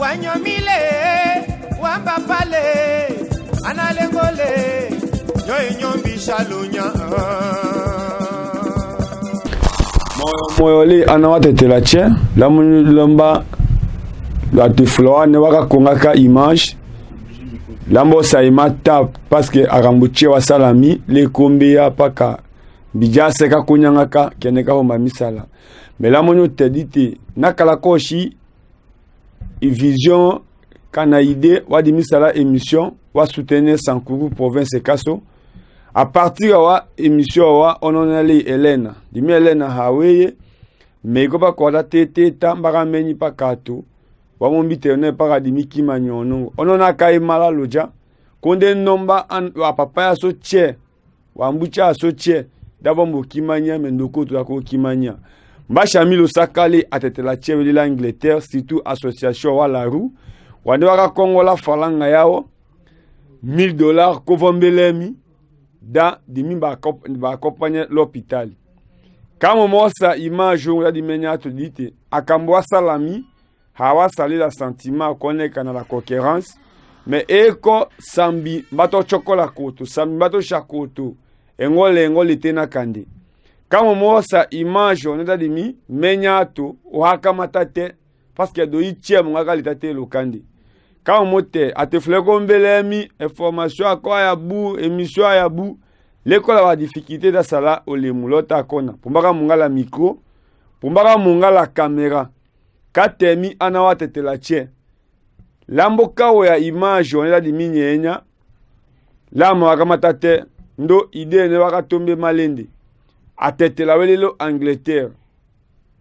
Wanyomile wamba pale analengole nyoinyombisha lunya. Moyo le ana watetela tse lamulomba batefula wana wakakongaka image lambo saima ta parce que akambo tse wasalami lekombe ya paka bijase kakunyangaka kene kahomba misala me lamoni otedi te nakala koshi vision kana idée wadi misala émission wa soutenir Sankuru province Kaso à partir wa émission wa ononali Elena dimi Elena haweye me ko bakola tete ta mbaka menyi pakatu wa mombite ne paka dimi kima nyono onona kai mala loja konde nomba an, wa papa ya so che wa mbucha so che dabo mokimanya me ndoko to ko kimanya mbasha milo sakale atetela che la Angleterre surtout association wa la roue wande waka kongola falanga yao $1000 kovombelemi da dimi ba accompagner l'hôpital kama mosa image ya dimenya to dite akambo asalami hawa salela sentiment koneka na la cohérence mais eko sambi mbato chokola koto sambi mbato shakoto engole engole tena kande kama mosa image oneta dimi menya to ohakamata te parce que do itie mongaka lita te lokandi kama mote atefule mbelemi information ako ya bu émission ya bu lekola ba difficulté da sala olemu lota akona pumbaka mongala micro pumbaka mongala caméra katemi ana watetela tse lambo kawo ya image onela diminyenya lama wakamata te ndo ide ne wakatombe malende atetela welelo Angleterre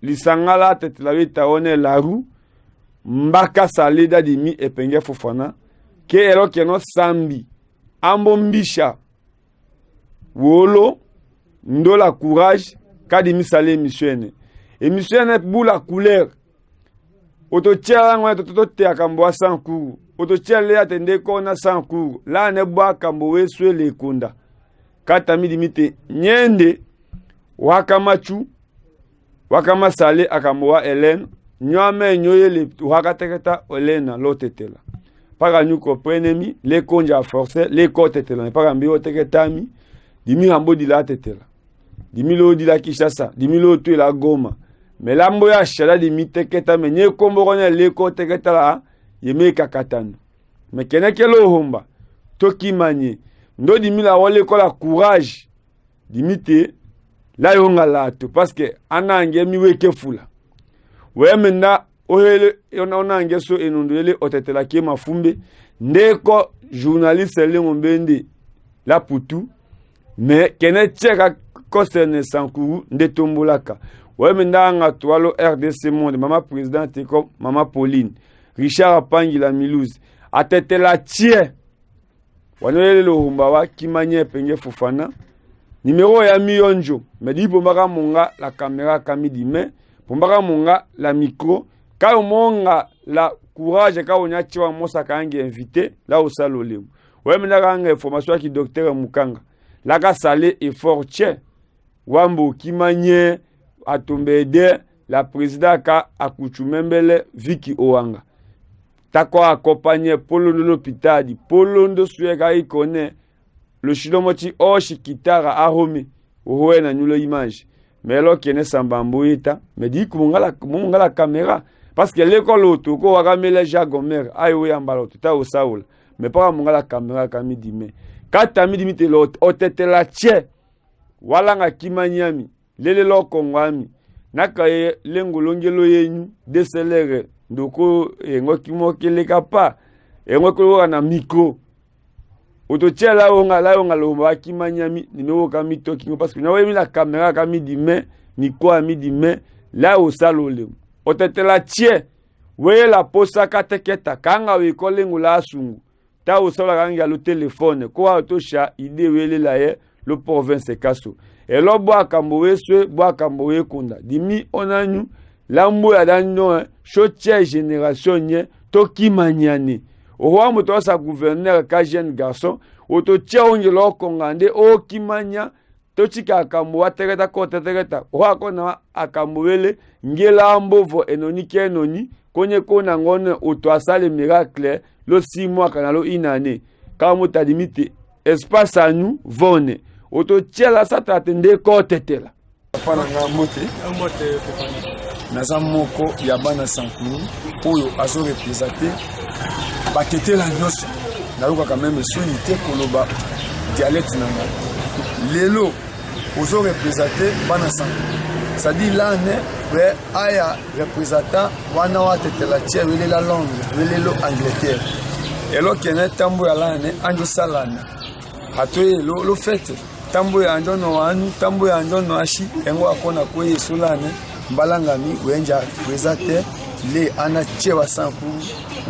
lisangala atetela weta one laru mbaka salida dimi epenge fofana ke eloke no sambi ambo mbisha wolo ndola courage kadi misala émission ene émission ene bula couleur ototia yango ene toteyaka mbo sans cours ototia le ate ndeko na sans cours la ne bwaka mbo weswele ekonda kata midi mite nyende wakamachu wakamasale akambo wa Hélène nyame nyoyele wakateketa Hélène lotetela paka nyuko prenemi le konja forcé le kotetela paka mbi oteketami dimi hambo dila tetela dimi lo dila Kinshasa dimi lo tu la Goma mais lambo ya shala dimi teketa me nye kombo konya le koteketa la yeme kakatano me kene kelo homba tokimanye ndo dimi la wale kola courage dimi te la yonga lato parce que anange miweke fula wemenda ohele onange so enundu ele otetela ke mafumbe ndeko journaliste lengo mbende la putu mais kene tieka concerne Sankuru nde tombolaka wemenda anga tualo RDC monde mama présidente ko mama Pauline Richard Apangi la Milouse atetela tie wanelele lohumba wa kimanye penge fofana numéro ya mionjo mais di pombaka monga la caméra kami di main pombaka monga la micro ka monga la courage ka onya chiwa mosa kange invité la osalo lemo ouais mena kanga information ki docteur Mukanga la ka salé effort tche wambo kimanye atombede la président ka akuchumembele Viki Owanga tako accompagné polondo l'hôpital di polondo sueka ikone le shilomoti oshi kitara ahome ohoe na nyulo image mais lo kene samba mboyita mais di kumongala mongala caméra parce que l'école auto ko wakamele Jacques Gomer ayo yambala auto ta osaula mais pas mongala caméra kami di mais kata mi di mite lo otetela tche walanga kimanyami lele lokongo ami nakaye lengolongelo yenyu deselere ndoko engo kimokeleka pa engo koloka na micro ototia la onga la onga lo bakimanyami nimero ka mitoki parce que nawe mi la caméra ka mi di main micro a mi di main la osalole otetela tie weye la posa kateketa kanga wikolengo la asungu ta osala kanga lo telefone ko atosha ide welela ye lo province kaso elo bwaka mbo weswe bwaka mbo wekunda dimi onanyu lambo ya danyo shotie génération nye tokimanyani owa moto asa gouverneur ka jeune garçon ototia ongela okonga nde okimanya totika akambo wateketa ko teteketa owa kona akambo wele ngela mbovo enoni ke enoni Konye kona ngone oto asale miracle lo 6 mois kana lo une année. Kaka motadimi te espace à nous vone. Oto tiela sata te nde ko tetela. Papa na nga mbote. Mbote papa. Naza moko ya bana Sankuru oyo azo representer batetela nyonso. Nayokaka meme soni te koloba dialecte na ngai. Lelo ozo representer bana Sankuru. C'est-à-dire là, ne aya représentant wana watetela tie welela Londres, welelo Angleterre. Elokene tambo ya lane anjo salana. Atoye lo, lo fete. Tambo ya ndono wanu, tambo ya ndono ashi, engo akona kweye solane, mbalangami wenja présente le ana chewa Sankuru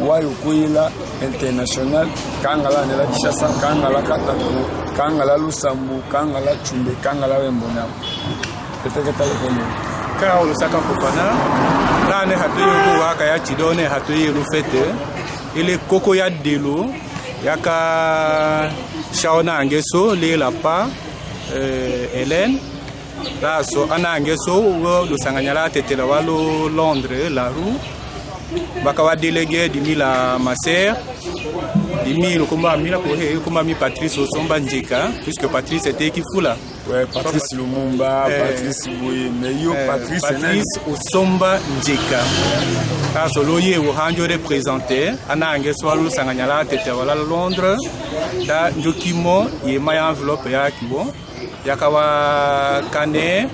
wayo kweyela international kangala nela Kinshasa, kangala Katako, kangala Lusambo, kangala Chumbe, kangala Wembona. Eteketa lokolo. Kaka olusaka Fofana, la ne hatu ye ko waka ya chido ne hatu ye lu fete, ele koko ya delo yaka shaona angeso le la pa Hélène la so ana angeso wo lusanganya la tetela wa lo Londres la rue baka wa délégué dimi la maser dimi lokomba mila ko he komba mi Patrice Osomba Njeka puisque Patrice était kifula. Ouais, Patrice Lumumba, Patrice Bouye, mais yo Patrice, Patrice Osomba Njeka. Kaso loye wo hanjo représenté ana angeso wa lusanganya la tete wala Londres da njokimo ye maya enveloppe ya kibo yakawa kane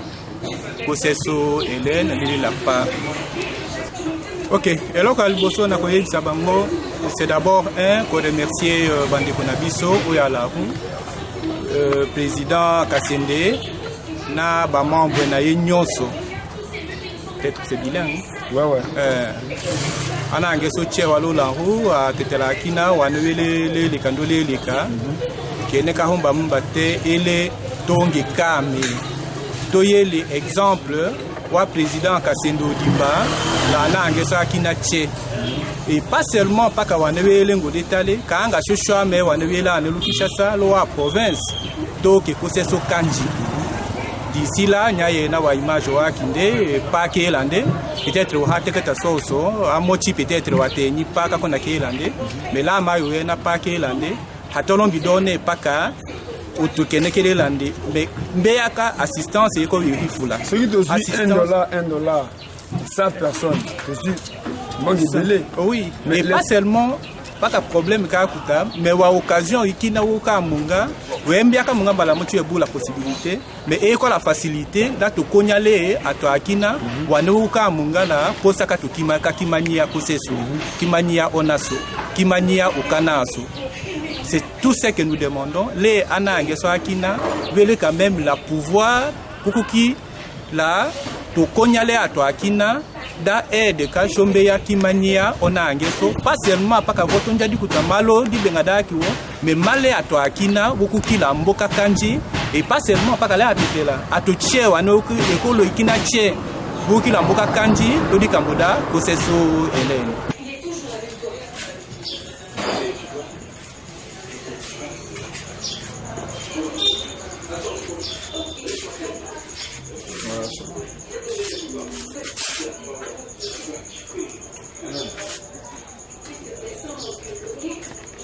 koseso Hélène lili la pa. OK, eloko ya liboso na koyebisa bango c'est d'abord un ko remercier bandeko na biso oyo ya la roue, président Kasende na ba membre na ye nyonso. Peut-être c'est bilingue. Ouais, ouais. Ana angeso che wa lo la roue a tetela kina wa ne le le le kando le le ka. Kene ka homba mba te ele tongi kame. Toyele exemple wa président Kasende Odimba la ana angeso akina che. Et pas seulement paka wa ne wele ngode tale ka anga shosho me wa ne wele ane Kinshasa lo wa province to ke koseso kanji. D'ici là nya ye na wa image wa kinde pa ke lande peut-être wa hate kata soso amochi peut-être wa te ni pa ka kona ke lande mais là ma yo na pa ke lande hatolon bidone paka otukene ke lande mais mbeyaka assistance yeko yifula. Celui de $1, $1, 100 personnes, je suis bon délai. Oui, mais pas seulement pas de problème kakuta, mais wa occasion ikina woka munga, wembia ka munga bala mutu ebu la possibilité, mais e ko la facilité da to konyale ato akina wane woka munga la posa ka to kima ka kimania koseso, kimania onaso, kimania okanaso. C'est tout ce que nous demandons. Les ana angeso akina vele quand même la pouvoir kukuki la to konyale ato akina da aide ka shombe ya kimania ona angeso pas seulement paka voto njadi kutamalo di benga da kiwo mais male ato akina bukukila mboka kanji et pas seulement paka la atela ato che wano ekolo ikina che bukila mboka kanji lodi kamboda koseso Hélène.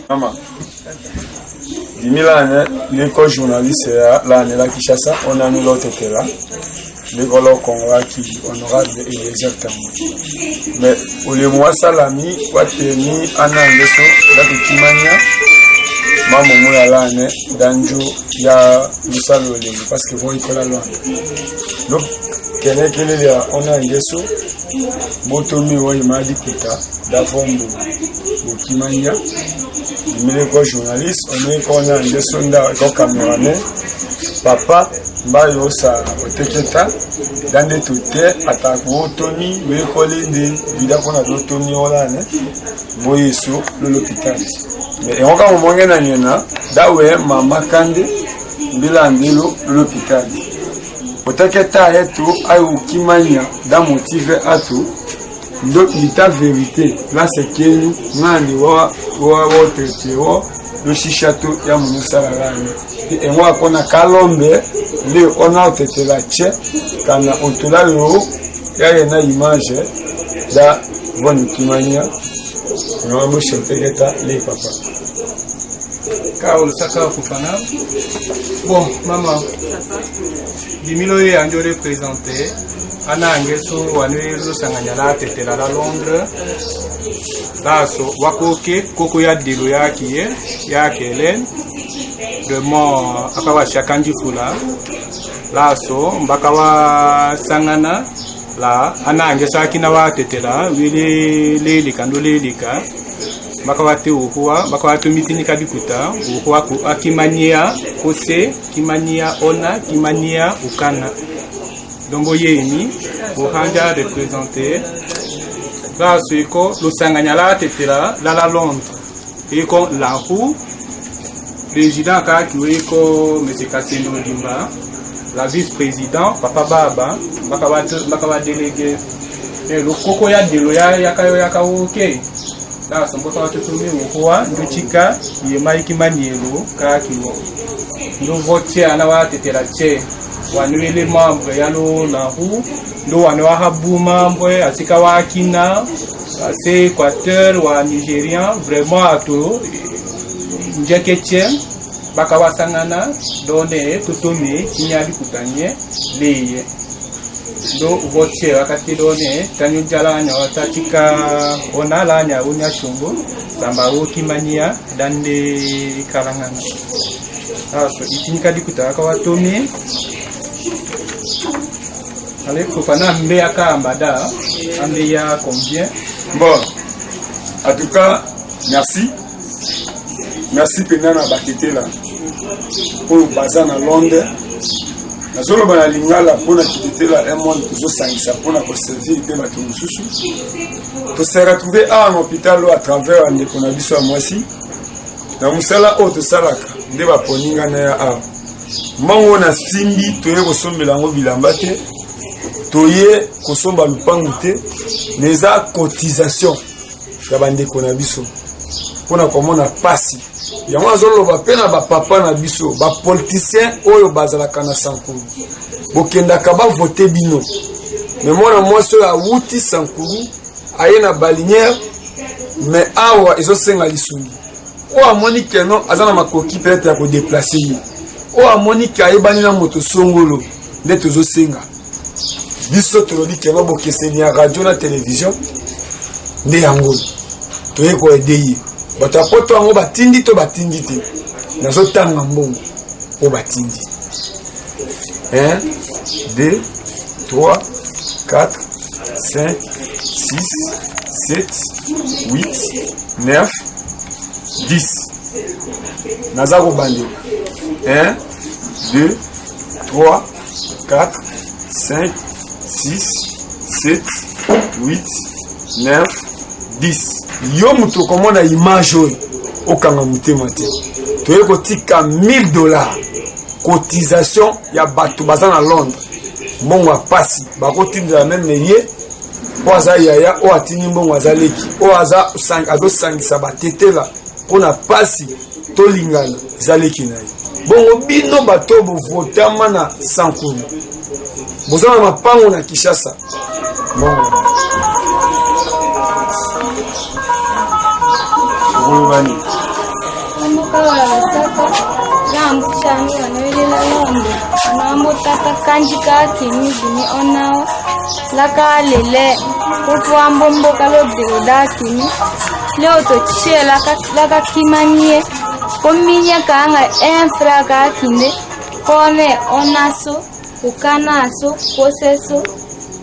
Mama, Dimila, l'école journaliste là, la Kinshasa, on a nous l'autre était là. L'école au Congo qui honorable Eliezer Tambwe. Mais au le mois salami, wateni ana ngeso da kimanya mama moya là ne danjo ya musalo le parce que voy kola loin. Donc kene kele ya ona ngeso botomi oyo madi kuta da fombo bokimanya dimile ko journaliste on est ko na ngeso nda ko cameraman papa mbayo sa oteketa dande tote atako otomi wekole nde vida kona totomi ola ne boyeso lo l'hôpital mais engoka momonge na nyena dawe mama kande mbila ndelo l'hôpital oteketa yetu ayo kimanya da motive atu ndo mita vérité là c'est kenyu ngani wa wa wa traité wa lo shishato ya munusala lani engo akona kalombe le ona otetela che kana otola yo ya yena image da Vwani kimanya ngambo shoteketa le papa. Ka Lusaka Fofana. Bon, maman. Dimilo ye anjo représenter ana angeso wane lusanganya la tetela la Londres. Laso wakoke koko ya dilo yaki ye yake Hélène. Vraiment akawa shakanji fula. Laso mbaka wa sangana la ana angeso akina wa tetela wile lelika ndo lelika. Baka wate uhuwa baka wate mitini kabikuta uhuwa ku akimania kose kimania ona kimania ukana dongo yeni uhanja représenter laso iko lusanganya la tetela la la Londres iko lahu président kaki iko monsieur Kasendo Dimba la vice-président papa baba baka wate baka wa délégué e lokoko ya delo ya yakayo yakawoke laso mboka watutumi ukuwa nduchika yema ikimanielo kakiwo ndu votie ana watetela che wanuele membre ya lo lahu ndu wane wahabu membre asika wakina ase Équateur wa Nigérian vraiment ato njeke che baka wasangana done tutumi kinyali kutanye leye ndo votie wakati done tanyu jalanya watatika onalanya unya shungu samba ukimania dande kalangana aso itinika dikuta akawatomi ale Fofana mbe akamba da ambe ya combien? Bon, en tout cas, merci. Merci pena na baketela oyo baza na Londres. Nazoloba na lingala mpona kitetela un monde tozosangisa mpona koservir mpe bato mosusu. Tose retrouver awa na hôpital oyo à travers ya ndeko na biso ya mwasi na mosala oyo tosalaka nde baponi nga na ya awa. Mbongo na simbi toye kosombela yango bilamba te, toye kosomba lupangu te, mais eza cotisation ya bandeko na biso mpona komona pasi. Yango azoloba mpe na bapapa na biso bapoliticien oyo bazalaka na Sankuru, bokendaka bavote bino, me mwana mwasi oyo awuti Sankuru aye na balinière, me awa ezosenga lisungi. Oyo amoni keno aza na makoki peut-être ya kodeplace ye, oyo amoni ke ayebani na moto songolo, nde tozosenga biso tolobi keno bokeseni ya radio na télévision nde yango toye koede ye. Bato ya poto yango batindi to batindi te, nazotanga mbongo oyo batindi 1 2 3 4 5 6 7 8 9 10. Naza kobandela 1 2 3 4 5 6 7 8 9 10. Yo moto okomona image oyo okanga motema te, toye kotika $1000 cotisation ya bato baza na Londres. Mbongo ya pasi bakotindela meme ye po aza yaya oyo atindi mbongo, aza leki oyo azosangisa batetela mpona pasi tolingana, eza leki na ye. Bongo bino bato bovotama na Sankuru, boza na mapango na Kinshasa, mbongo okoloba nini? Mboka wa Lusaka lambuchani wanoelela ng'ombe anawambotata kanji kakimi dimi onao lakalele kufuambo mboka lodeuda kimi leo tochie lakakimanie kominya kanga enfra kakinde kone onaso ukanaso koseso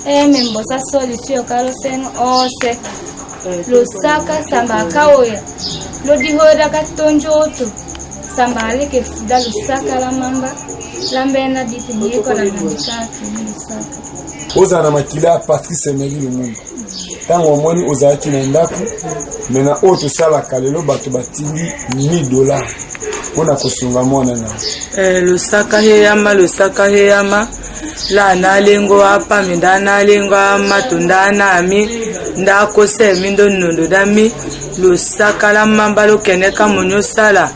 emembosa solution kaloseno ose Lusaka samba kaoya lodihoda katonjoto samba aleke fuda Lusaka la mamba lambena diti nyeko la ngandikaki Lusaka. Ozala na makila ya Patrice Emery Lumumba ntango omoni ozalaki na ndako, me na oyo tosalaka lelo bato batindi $1000 mpona kosunga mwana na Lusaka heyama Lusaka heyama la nalengo apami nda nalengo amato nda nami nda kosemi ndo nondo dami Lusaka la mamba lokene kamunyu sala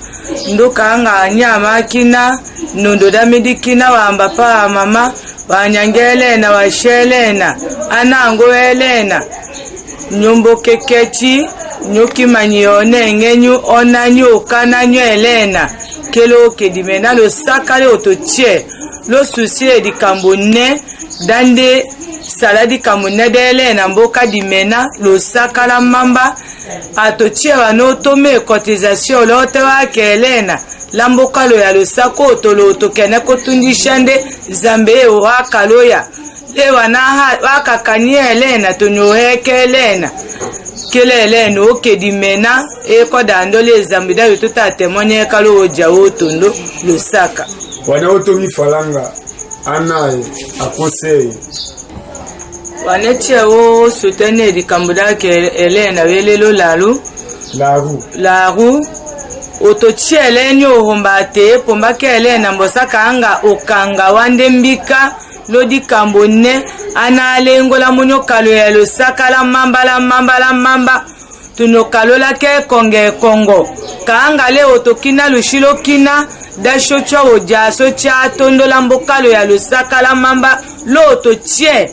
ndukanga nyama kina nondo dami dikina wamba pa mama wanyangelena washelena anango elena Nyombo keketi nyokimanyi onengenyu onanyu okananyu elena kele okedimena losaka le ototie losusi likambo ne dande sala likambo ne da elena mboka dimena losaka la mamba atotie wana otome cotisation lote wake elena la mboka lo ya losaka otolo otokene kotundisha nde zambe ye oakaloya le wana wakakani elena tonyoheke elena kele elena okedimena ekoda ndo le zambe da yo tota témoigne ekalo oja otondo losaka. Wana otomi falanga anaye akoseye. Wana tie o soutenir likambo dake elena welelo lalu. Laru. Laru ototie eleni ohomba te pombaka elena mbosaka anga okanga wande mbika lo likambo ne ana alengola munyokalo ya losaka la mamba la mamba la mamba tunokalolaka ekongo ekongo kaanga le otokina lushilo kina dasho tya ojaso tya tondola mbokalo ya losaka la mamba lo ototie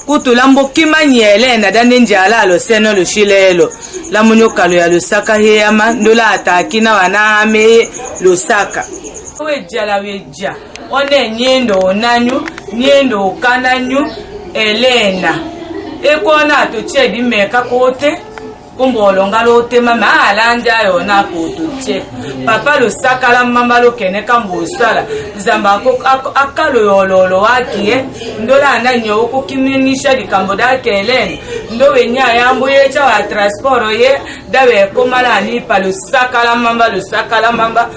kutu la mbokima nyele na dande njala loseno lushilelo la munyokalo ya losaka heyama ndola atakina wana ameye losaka wejala weja one nyendo onanyu nyendo okananyu elena ekona atotie dimeka kote kumbolonga lotema ma alanja yona kototie papa losaka la mamba lokene kambo osala nzambe akalo yololo wakie ndola anda nyowo kokimenisha likambo dakelene ndo wenya yambo yecha wa transport ye dawe ekomala anipa losaka la mamba losaka la mamba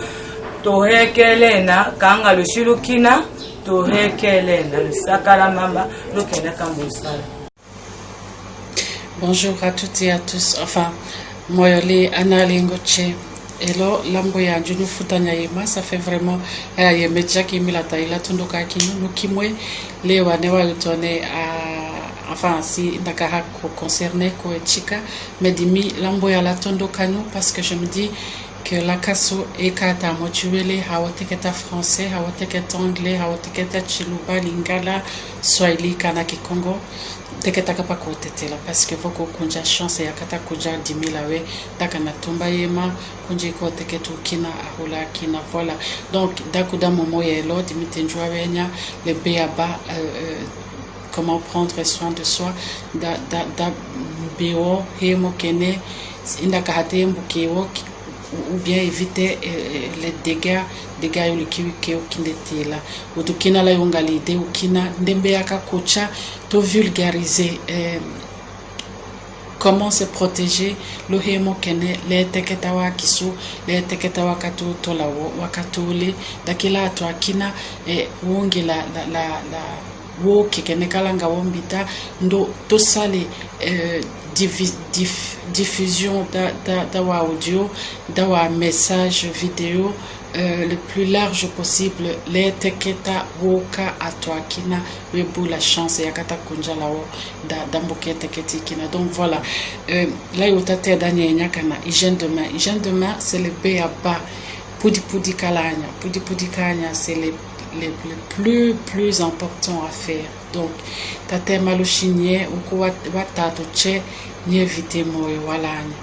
tohekelena kanga lushilukina tohekelena lusaka la mamba lokene kambo osala. Bonjour à toutes et à tous. Enfin, moyoli analingoche. Elo lambo ya njunu futanya yema, ça fait vraiment yeme jaki milata ila tunduka kinu nukimwe le wane wa utone a enfin si ndaka ko concerné ko chika mais dimi lambo ya la tunduka nu parce que je me dis que la kaso ekata mochuele hawateketa français, hawateketa anglais, hawateketa chiluba, lingala, swahili kana kikongo teketaka pa kotetela parce que voko kunja chance yakata kunja dimila we daka na tumba yema kunja iko teketu kina ahula kina. Voilà, donc dakuda momo yelo dimitenjwa wenya le b.a.-ba comment prendre soin de soi da da da mbeo hemo kene indaka hate mbukewo ou bien éviter les dégâts dégâts yo likiwi ke okindetela otukina la yongalide okina ndembe yaka kocha to vulgariser comment se protéger lo hemo kene le teketa wa kisu le teketa wakatu tola wakatule dakila atu akina wongi la la la, la wo kekene kalanga wombita ndo tosale diffusion da, da, da wa audio da wa message vidéo le plus large possible le teketa woka atuakina webu la chance yakata kunja lao da damboke teketi kina. Donc voilà, là yotate da nyenya kana hygiène de main. Hygiène de main, c'est le b.a.-ba pudi pudi kalanya pudi pudi kanya, c'est les plus plus important à faire. Donc tate malushinye uku watato che nye éviter moyo walanya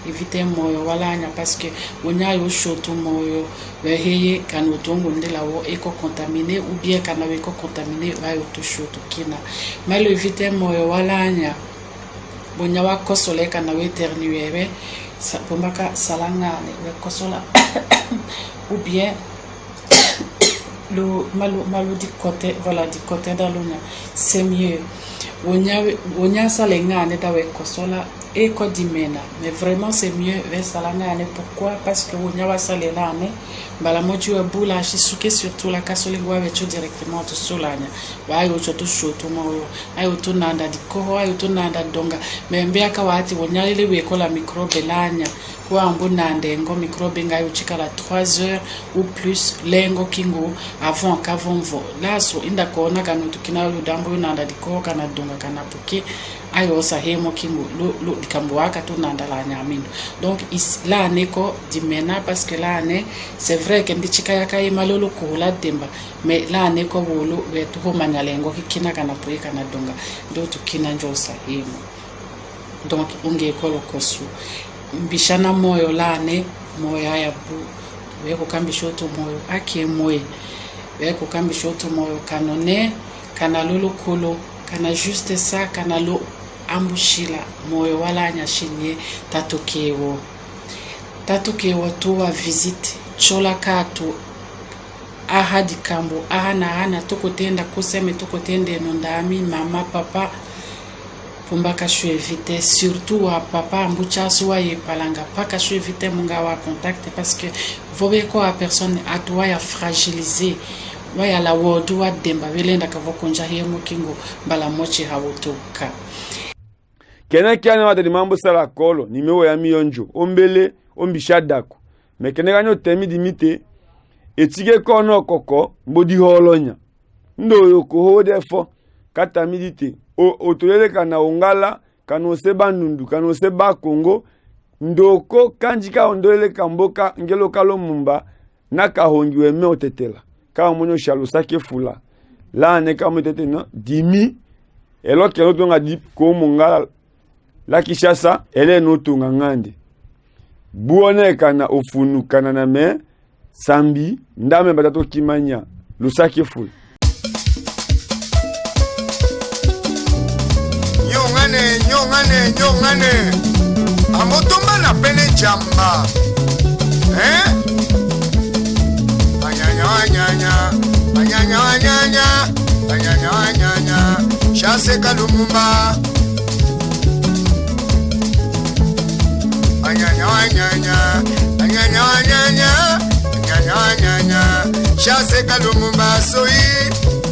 éviter moyo walanya parce que wonya yo shoto moyo weheye kana otongo ndela wo eko contaminé ou bien kana weko contaminé wa yo to shoto kina malo éviter moyo walanya bonya wa kosola kana we éternuer bombaka salangane we kosola ou bien le malo malo du côté, voilà, du côté d'aluna, c'est mieux wonya wonya sale ngane da we kosola e ko dimena, mais vraiment c'est mieux ve sala ngane. Pourquoi? Parce que wonya wa sale lane mbala moji wa bula shisuke surtout la kasole ngwa vecho directement to solanya wa yo cho to shoto moyo ayo to nanda dikoho ayo to nanda donga mais mbe aka wati wonya lele we ko la microbe lanya kuambu nande ngo microbe ngayo chikala 3 heures ou plus lengo kingu avant kavonvo laso inda kona kanu tukina ludambo nanda dikoho kana donga kana puke ayo sa hemo kingu lo lo likambo waka to nanda la nyamino. Donc la année ko dimena parce que la année, c'est vrai que ndichika yaka imalolo kula demba mais la année ko wolo we to homanya lengo kikina kana puke kana donga ndo tukina njosa hemo. Donc ungekolo kosu mbishana moyo lane moyo aya bu wekukambisha oto moyo ake moye wekukambisha oto moyo kanone kana lolokolo kana juste sa kana lo ambushila moyo wala anyashinye tatokewo tatokewo tuwa visite chola katu aha dikambo aha na aha na tokotenda kuseme tokotenda eno ndami mama papa pumbaka shu éviter, surtout wa papa ambuchasu wa yepalanga paka shu éviter munga wa contact, parce que vobe ko a personne atu wa ya fragiliser wa ya la wodu wa demba belenda kavokonja hiyo kingo mbala mochi hawotoka. Kene kiane wa mambo sala kolo nimeo ya mionjo ombele ombisha dako me kene kanyo temi dimite etige kono koko mbodi holonya ndo yoko hode fo kata midite o otolele kana ongala kana ose bandundu kana ose bakongo ndoko kanjika ondolele kamboka ngelo kalo mumba na kahongi weme otetela ka monyo shalusa fula la ne ka motete no dimi elokelo tonga di ko mongala la Kinshasa ele no tonga ngandi buone kana ofunu kana na me sambi ndame batato kimanya lusaki fula. Nyongane nyongane nyongane amotomba na pene jamba eh anyanya anyanya anyanya anyanya anyanya anyanya chasse kalumumba anyanya anyanya anyanya anyanya anyanya anyanya chasse kalumumba soyi.